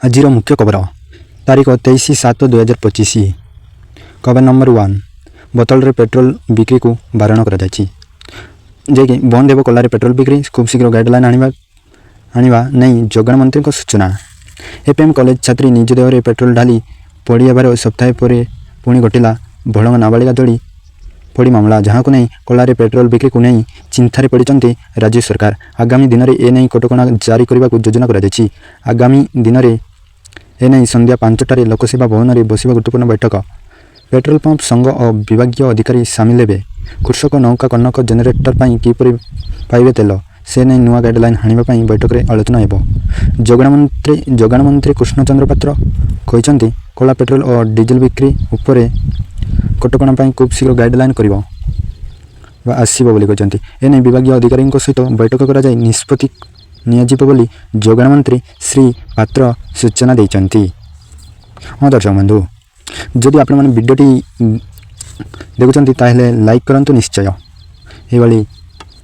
ଆଜିର ମୁଖ୍ୟ ଖବର, ତାରିଖ 23/7/2025। ଖବର ନମ୍ବର 1, ବୋତଲରେ ପେଟ୍ରୋଲ ବିକ୍ରିକୁ ବାରଣ କରାଯାଇଛି। ଯିଏକି ବନ୍ଦ ହେବ ଖୋଲାରେ ପେଟ୍ରୋଲ ବିକ୍ରି। ଖୁବ୍ ଶୀଘ୍ର ଗାଇଡ଼ଲାଇନ୍ ଆଣିବା ନେଇ ଯୋଗାଣ ମନ୍ତ୍ରୀଙ୍କ ସୂଚନା। ଏଫ୍ଏମ୍ କଲେଜ ଛାତ୍ରୀ ନିଜ ଦେହରେ ପେଟ୍ରୋଲ ଢାଲି ପୋଡ଼ି ହେବାର ସପ୍ତାହେ ପରେ ପୁଣି ଘଟିଲା ଭଳଙ୍ଗ ନାବାଳିକା ଜଳି ପୋଡ଼ି ମାମଲା, ଯାହାକୁ ନେଇ ଖୋଲାରେ ପେଟ୍ରୋଲ ବିକ୍ରିକୁ ନେଇ ଚିନ୍ତାରେ ପଡ଼ିଛନ୍ତି ରାଜ୍ୟ ସରକାର। ଆଗାମୀ ଦିନରେ ଏ ନେଇ କଟକଣା ଜାରି କରିବାକୁ ଯୋଜନା କରାଯାଇଛି। ଆଗାମୀ ଦିନରେ ଏନେଇ ସନ୍ଧ୍ୟା 5ଟାରେ ଲୋକସେବା ଭବନରେ ବସିବ ଗୁରୁତ୍ୱପୂର୍ଣ୍ଣ ବୈଠକ। ପେଟ୍ରୋଲ ପମ୍ପ ସଂଘ ଓ ବିଭାଗୀୟ ଅଧିକାରୀ ସାମିଲ ହେବେ। କୃଷକ ନୌକା କନକ ଜେନେରେଟର ପାଇଁ କିପରି ପାଇବେ ତେଲ, ସେ ନେଇ ନୂଆ ଗାଇଡ଼ଲାଇନ୍ ଆଣିବା ପାଇଁ ବୈଠକରେ ଆଲୋଚନା ହେବ। ଯୋଗାଣ ମନ୍ତ୍ରୀ କୃଷ୍ଣଚନ୍ଦ୍ର ପାତ୍ର କହିଛନ୍ତି, ଖୋଲା ପେଟ୍ରୋଲ ଓ ଡିଜେଲ ବିକ୍ରି ଉପରେ କଟକଣା ପାଇଁ ଖୁବ୍ ଶୀଘ୍ର ଗାଇଡ଼ଲାଇନ୍ କରିବ ବା ଆସିବ ବୋଲି କହିଛନ୍ତି। ଏନେଇ ବିଭାଗୀୟ ଅଧିକାରୀଙ୍କ ସହିତ ବୈଠକ କରାଯାଇ ନିଷ୍ପତ୍ତି ନିଆଯିବ ବୋଲି ଯୋଗାଣ ମନ୍ତ୍ରୀ ଶ୍ରୀ ପାତ୍ର ସୂଚନା ଦେଇଛନ୍ତି। ହଁ ଦର୍ଶକ ବନ୍ଧୁ, ଯଦି ଆପଣମାନେ ଭିଡ଼ିଓଟି ଦେଖୁଛନ୍ତି, ତାହେଲେ ଲାଇକ୍ କରନ୍ତୁ ନିଶ୍ଚୟ। ଏଇଭଳି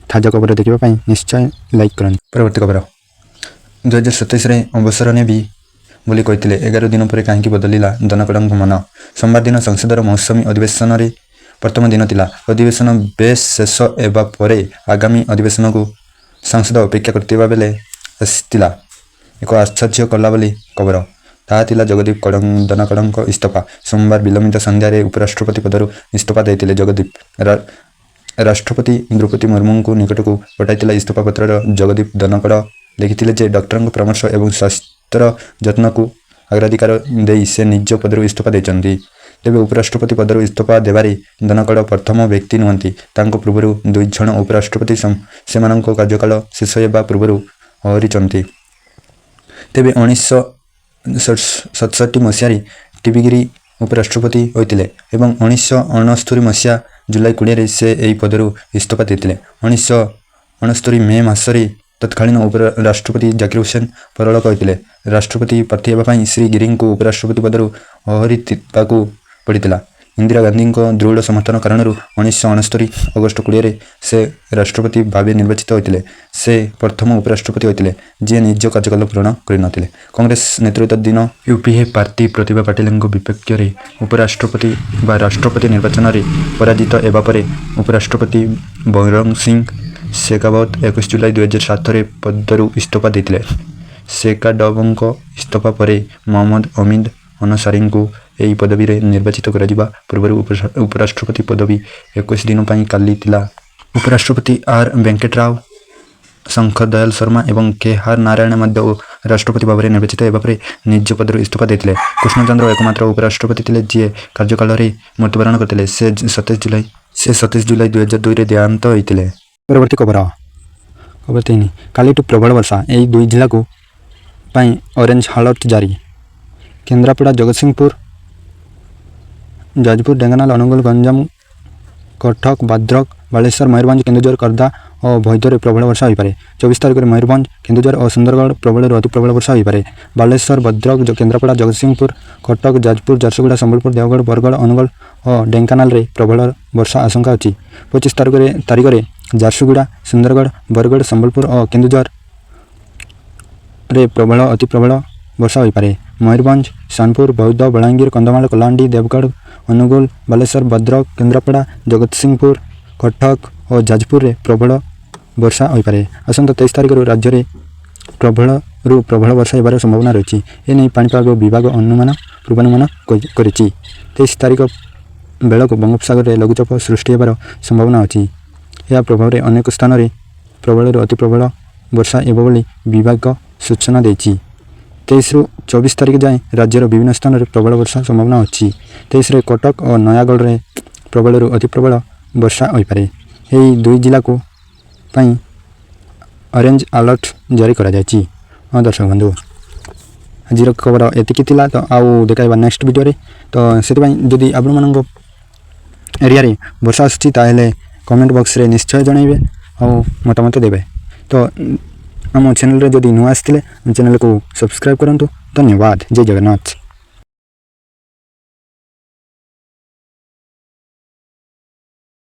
ତାଜା ଖବର ଦେଖିବା ପାଇଁ ନିଶ୍ଚୟ ଲାଇକ୍ କରନ୍ତୁ। ପରବର୍ତ୍ତୀ ଖବର, 2027ରେ ଅବସର ନେବି ବୋଲି କହିଥିଲେ, 11 ଦିନ ପରେ କାହିଁକି ବଦଳିଲା ଧନଖଡ଼ଙ୍କ ମନ? ସୋମବାର ଦିନ ସଂସଦର ମୌସୁମୀ ଅଧିବେଶନରେ ପ୍ରଥମ ଦିନ ଥିଲା। ଅଧିବେଶନ ବେଶ୍ ଶେଷ ହେବା ପରେ ଆଗାମୀ ଅଧିବେଶନକୁ ସଂସଦ ଅପେକ୍ଷା କରିଥିବା ବେଳେ ଆସିଥିଲା ଏକ ଆଶ୍ଚର୍ଯ୍ୟ କଲା ଭଳି ଖବର। ତାହା ଥିଲା ଜଗଦୀପ ଧନଖଡ଼ଙ୍କ ଇସ୍ତଫା। ସୋମବାର ବିଳମ୍ବିତ ସନ୍ଧ୍ୟାରେ ଉପରାଷ୍ଟ୍ରପତି ପଦରୁ ଇସ୍ତଫା ଦେଇଥିଲେ ଜଗଦୀପ। ରାଷ୍ଟ୍ରପତି ଦ୍ରୌପଦୀ ମୁର୍ମୁଙ୍କୁ ନିକଟକୁ ପଠାଇଥିଲା ଇସ୍ତଫା ପତ୍ରର ଜଗଦୀପ ଧନଖଡ଼ ଲେଖିଥିଲେ ଯେ ଡାକ୍ତରଙ୍କ ପରାମର୍ଶ ଏବଂ ସ୍ୱାସ୍ଥ୍ୟର ଯତ୍ନକୁ ଅଗ୍ରାଧିକାର ଦେଇ ସେ ନିଜ ପଦରୁ ଇସ୍ତଫା ଦେଇଛନ୍ତି। ତେବେ ଉପରାଷ୍ଟ୍ରପତି ପଦରୁ ଇସ୍ତଫା ଦେବାରେ ଧନଖଡ଼ ପ୍ରଥମ ବ୍ୟକ୍ତି ନୁହନ୍ତି। ତାଙ୍କ ପୂର୍ବରୁ ଦୁଇ ଜଣ ଉପରାଷ୍ଟ୍ରପତି ସେମାନଙ୍କ କାର୍ଯ୍ୟକାଳ ଶେଷ ହେବା ପୂର୍ବରୁ ଓହରିଛନ୍ତି। ତେବେ 1967 ମସିହାରେ ଟିଭି ଗିରି ଉପରାଷ୍ଟ୍ରପତି ହୋଇଥିଲେ ଏବଂ 1969 ମସିହା ଜୁଲାଇ 20ରେ ସେ ଏହି ପଦରୁ ଇସ୍ତଫା ଦେଇଥିଲେ। 1969 ମେ ମାସରେ ତତ୍କାଳୀନ ଉପରାଷ୍ଟ୍ରପତି ଜାକିର ହୁସେନ ପରଲୋକ ହୋଇଥିଲେ। ରାଷ୍ଟ୍ରପତି ପ୍ରାର୍ଥୀ ହେବା ପାଇଁ ଶ୍ରୀ ଗିରିଙ୍କୁ ଉପରାଷ୍ଟ୍ରପତି ପଦରୁ ଓହରିବାକୁ ପଡ଼ିଥିଲା। ଇନ୍ଦିରା ଗାନ୍ଧୀଙ୍କ ଦୃଢ଼ ସମର୍ଥନ କାରଣରୁ 1969 ଅଗଷ୍ଟ 20ରେ ସେ ରାଷ୍ଟ୍ରପତି ଭାବେ ନିର୍ବାଚିତ ହୋଇଥିଲେ। ସେ ପ୍ରଥମ ଉପରାଷ୍ଟ୍ରପତି ହୋଇଥିଲେ, ଯିଏ ନିଜ କାର୍ଯ୍ୟକାଳ ପୂରଣ କରିନଥିଲେ। କଂଗ୍ରେସ ନେତୃତ୍ୱାଧୀନ ୟୁପିଏ ପ୍ରାର୍ଥୀ ପ୍ରତିଭା ପାଟିଲଙ୍କ ବିପକ୍ଷରେ ଉପରାଷ୍ଟ୍ରପତି ବା ରାଷ୍ଟ୍ରପତି ନିର୍ବାଚନରେ ପରାଜିତ ହେବା ପରେ ଉପରାଷ୍ଟ୍ରପତି ଭୈରୋଁ ସିଂ ଶେଖାୱତ 21 ଜୁଲାଇ 2007ରେ ପଦରୁ ଇସ୍ତଫା ଦେଇଥିଲେ। ଶେଖାୱତଙ୍କ ଇସ୍ତଫା ପରେ ମହମ୍ମଦ ହମିଦ ଅନସାରୀଙ୍କୁ ଏହି ପଦବୀରେ ନିର୍ବାଚିତ କରାଯିବା ପୂର୍ବରୁ ଉପରାଷ୍ଟ୍ରପତି ପଦବୀ 21 ଦିନ ପାଇଁ ଖାଲି ଥିଲା। ଉପରାଷ୍ଟ୍ରପତି ଆର୍ ଭେଙ୍କଟରାଓ, ଶଙ୍କର ଦୟାଲ ଶର୍ମା ଏବଂ କେ ଆର୍ ନାରାୟଣ ମଧ୍ୟ ରାଷ୍ଟ୍ରପତି ଭାବରେ ନିର୍ବାଚିତ ହେବା ପରେ ନିଜ ପଦରୁ ଇସ୍ତଫା ଦେଇଥିଲେ। କୃଷ୍ଣଚନ୍ଦ୍ର ଏକମାତ୍ର ଉପରାଷ୍ଟ୍ରପତି ଥିଲେ, ଯିଏ କାର୍ଯ୍ୟକାଳରେ ମୃତ୍ୟୁବରଣ କରିଥିଲେ। ସେ 27 ଜୁଲାଇ 2002ରେ ଦେହାନ୍ତ ହୋଇଥିଲେ। ପରବର୍ତ୍ତୀ ଖବର, ଖବର 3, କାଲିଠୁ ପ୍ରବଳ ବର୍ଷା। ଏହି ଦୁଇ ଜିଲ୍ଲାକୁ ପାଇଁ ଅରେଞ୍ଜ ଆଲର୍ଟ ଜାରି। କେନ୍ଦ୍ରାପଡ଼ା, ଜଗତସିଂହପୁର, ଯାଜପୁର, ଢେଙ୍କାନାଳ, ଅନୁଗୁଳ, ଗଞ୍ଜାମ, କଟକ, ଭଦ୍ରକ, ବାଲେଶ୍ୱର, ମୟୂରଭଞ୍ଜ, କେନ୍ଦୁଝର, ଖୋର୍ଦ୍ଧା ଓ ବୌଦ୍ଧରେ ପ୍ରବଳ ବର୍ଷା ହୋଇପାରେ। 24 ତାରିଖରେ ମୟୂରଭଞ୍ଜ, କେନ୍ଦୁଝର ଓ ସୁନ୍ଦରଗଡ଼ ପ୍ରବଳରୁ ଅତି ପ୍ରବଳ ବର୍ଷା ହୋଇପାରେ। ବାଲେଶ୍ୱର, ଭଦ୍ରକ, କେନ୍ଦ୍ରାପଡ଼ା, ଜଗତସିଂହପୁର, କଟକ, ଯାଜପୁର, ଝାରସୁଗୁଡ଼ା, ସମ୍ବଲପୁର, ଦେବଗଡ଼, ବରଗଡ଼, ଅନୁଗୁଳ ଓ ଢେଙ୍କାନାଳରେ ପ୍ରବଳ ବର୍ଷା ଆଶଙ୍କା ଅଛି। 25 ତାରିଖରେ ଝାରସୁଗୁଡ଼ା, ସୁନ୍ଦରଗଡ଼, ବରଗଡ଼, ସମ୍ବଲପୁର ଓ କେନ୍ଦୁଝରରେ ପ୍ରବଳ ଅତି ପ୍ରବଳ ବର୍ଷା ହୋଇପାରେ। ମୟୂରଭଞ୍ଜ, ସୋନପୁର, ବୌଦ୍ଧ, ବଲାଙ୍ଗୀର, କନ୍ଧମାଳ, କଳାହାଣ୍ଡି, ଦେବଗଡ଼, ଅନୁଗୁଳ, ବାଲେଶ୍ୱର, ଭଦ୍ରକ, କେନ୍ଦ୍ରାପଡ଼ା, ଜଗତସିଂହପୁର, କଟକ ଓ ଯାଜପୁରରେ ପ୍ରବଳ ବର୍ଷା ହୋଇପାରେ। ଆସନ୍ତା 23 ତାରିଖରୁ ରାଜ୍ୟରେ ପ୍ରବଳରୁ ପ୍ରବଳ ବର୍ଷା ହେବାର ସମ୍ଭାବନା ରହିଛି। ଏନେଇ ପାଣିପାଗ ବିଭାଗ ପୂର୍ବାନୁମାନ କରିଛି। 23 ତାରିଖ ବେଳକୁ ବଙ୍ଗୋପସାଗରରେ ଲଘୁଚାପ ସୃଷ୍ଟି ହେବାର ସମ୍ଭାବନା ଅଛି। ଏହା ପ୍ରଭାବରେ ଅନେକ ସ୍ଥାନରେ ପ୍ରବଳରୁ ଅତି ପ୍ରବଳ ବର୍ଷା ହେବ ବୋଲି ବିଭାଗ ସୂଚନା ଦେଇଛି। 23ରୁ 24 ତାରିଖ ଯାଏଁ ରାଜ୍ୟର ବିଭିନ୍ନ ସ୍ଥାନରେ ପ୍ରବଳ ବର୍ଷା ସମ୍ଭାବନା ଅଛି। 23ରେ କଟକ ଓ ନୟାଗଡ଼ରେ ପ୍ରବଳରୁ ଅତି ପ୍ରବଳ ବର୍ଷା ହୋଇପାରେ। ଏହି ଦୁଇ ଜିଲ୍ଲାକୁ ପାଇଁ ଅରେଞ୍ଜ ଆଲର୍ଟ ଜାରି କରାଯାଇଛି। ହଁ ଦର୍ଶକ ବନ୍ଧୁ, ଆଜିର ଖବର ଏତିକି ଥିଲା। ତ ଆଉ ଦେଖାଇବା ନେକ୍ସଟ ଭିଡ଼ିଓରେ। ତ ସେଥିପାଇଁ ଯଦି ଆପଣମାନଙ୍କ ଏରିଆରେ ବର୍ଷା ଆସୁଛି, ତାହେଲେ କମେଣ୍ଟ ବକ୍ସରେ ନିଶ୍ଚୟ ଜଣାଇବେ ଆଉ ମତାମତ ଦେବେ। ତ ଆମ ଚ୍ୟାନେଲରେ ଯଦି ନୂଆ ଆସିଥିଲେ, ଚ୍ୟାନେଲକୁ ସବସ୍କ୍ରାଇବ୍ କରନ୍ତୁ। ଧନ୍ୟବାଦ। ଜୟ ଜଗନ୍ନାଥ।